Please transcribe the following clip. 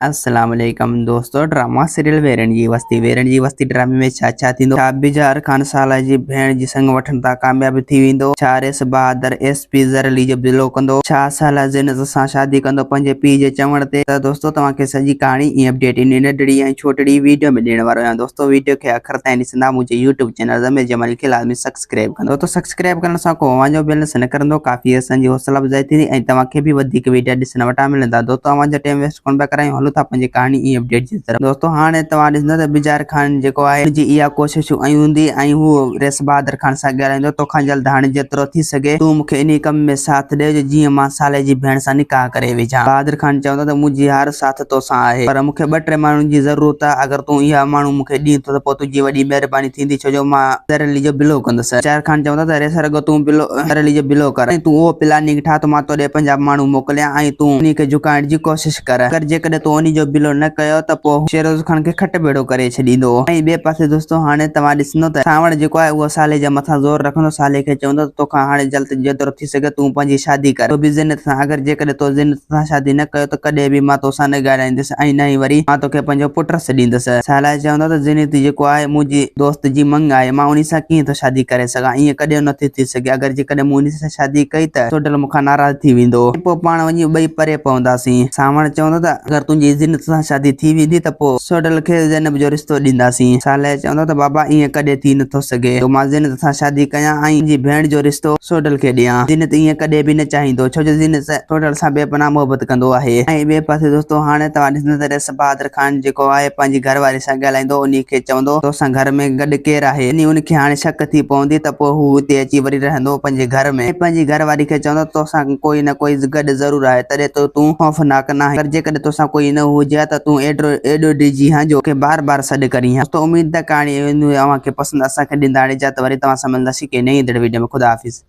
السلام عليڪم دوستو ڊراما سيريل ويرڻ جي وستي ويرڻ جي وستي ڊرامي ۾ ڇا ڇا ٿيندو ڇا بجار خان صالح جي ڀيڻ جي سڱ وٺڻ تان ڪامياب ٿي ويندو ڇا ريس بهادر ايس پي زرعلي جو بدلو ڪندو ڇا صالح زينت سان شادي ڪندو پنهنجي پيء جي چوڻ تي ته دوستو توهان کي سڄي ڪهاڻي ۽ اپڊيٽ ان ننڍڙي ۽ ڇوٽڙي ويڊيو ۾ ڏيڻ وارو آهيان دوستو ويڊيو کي آخر تائين ڏسندا منهنجي يوٽيوب چينل ضمير جمالي کي لازمي سبسڪرائب ڪندو ته سبسڪرائب ڪرڻ سان ڪو اوهان جو بيلنس نه ڪرندو ڪافي اسان جي حوصلا افزائي ٿيندي ۽ توهان کي به وڌيڪ ويڊيا ڏسڻ وٽان ملندا دوستو اوهان جو ٽيم ويسٽ ڪونه پيا ڪرايون هلو ٿا پنهنجي ڪهاڻي ۽ اپڊيٽ جي طرف دوستو هاڻي توهان ڏسندا ته بجار خان جيڪو آهي ان جي اها ڪوشش ۽ هوندي ۽ هو ريس بهادر خان سان ڳالهائيندو توکان جلد هاڻي جيترو ٿي سگهي تون مونکي انهي ڪم ۾ ساٿ ڏي جو جيئن مان صالح جي ڀيڻ سان نڪاح ڪري وجهان بهادر خان چوندو ته منهنجي هر ساٿ توسان آهي پر مونکي ٻه ٽي ماڻهن جي ضرورت آهي اگر تون اها ماڻهو مونکي ڏين ٿو ته پوء تنهنجي وڏي مهرباني ٿيندي ڇو جو مان زرعلي جو بلو ڪندس. چار خان چوندا ته ريسر اڳ تون بلو زرعلي جو بلو ڪر ۽ تون اهو پلاننگ ٺاهه ته مان توڏي پنهنجا ماڻهو موڪليان ۽ تون انهي کي جهڪائڻ جي ڪوشش ڪر. اگر جيڪڏهن تون انهي جو بلو نه ڪيو ته پوء هو شيروز خان کي کٽ ڀيڙو ڪري ڇڏيندو. ۽ ٻئي پاسي دوستو هاڻي توهان ڏسندو ته سانوڻ جيڪو آهي اهو صالح جي مٿان زور رکندو صالح کي چوندو ته توکان هاڻي جلد جيترو ٿي سگهي تون پنهنجي شادي ڪر سو به زينت سان اگر جيڪڏهن تو زينت سان شادي نه ڪيو ته ڪڏهن به مان توسان نه ڳالهائيندس ۽ نه ئي وري مان توکي پنهنجو پٽ سڏيندس. صالح چوندو ته زينت جيڪو آهي منهنجي دوست جي مڱ آهي، مان انهي سان ڪيئن ٿو شادي ڪري سگهان، ائين ڪڏهن نه ٿو ٿي سگهي، اگر جيڪڏهن مون انهي سان شادي ڪئي ته سوڍل مون کان ناراض ٿي ويندو ۽ پوء پاڻ وڃي ٻئي پري پونداسين. سانوڻ چوندو ته اگر تنهنجي زينت سان شادي ٿي ويندي ته پوء سوڍل کي زينب جو رشتو ڏينداسين. صالح چوندو ته بابا ائين ڪڏهن ٿي نه ٿو سگهي جو مان زينت سان شادي ڪيان ۽ منهنجي ڀيڻ جو رشتو سوڍل کي ڏيان. زينت ائين ڪڏهن به نه چاهيندو ڇو جو زينت سوڍل سان بي پناهه محبت ڪندو آهي. ۽ ٻئي پاسي دوستو هاڻي توهان ڏسندا ته ريس بهادر خان جيڪو آهي پنهنجي گهر واري سان ڳالهائيندو انهي کي چوندو توسان گهر ۾ گڏ ڪير آهي يعني ان کي هاڻي شڪ ٿي پوندي ته پوء هو اتي اچي وري رهندو پنهنجي گهر ۾ ۽ پنهنجي گهر واري کي چوندو توسان ڪوئي نه ڪوئي گڏ ضرور آهي تڏهن ته تون خوفناڪ ناهين پر جيڪڏهن توسان ڪوئي نه هجي ها ته تون ايڏو ڊڄين ها جو مونکي بار بار سڏ ڪرين ها. دوستو اميد ته ڪهاڻي اوهان کي پسند اسان کي ڏيندا هاڻي اجازت وري توهان سان ملنداسين ڪنهن نئين ايندڙ ويڊيو ۾ خدا حافظ.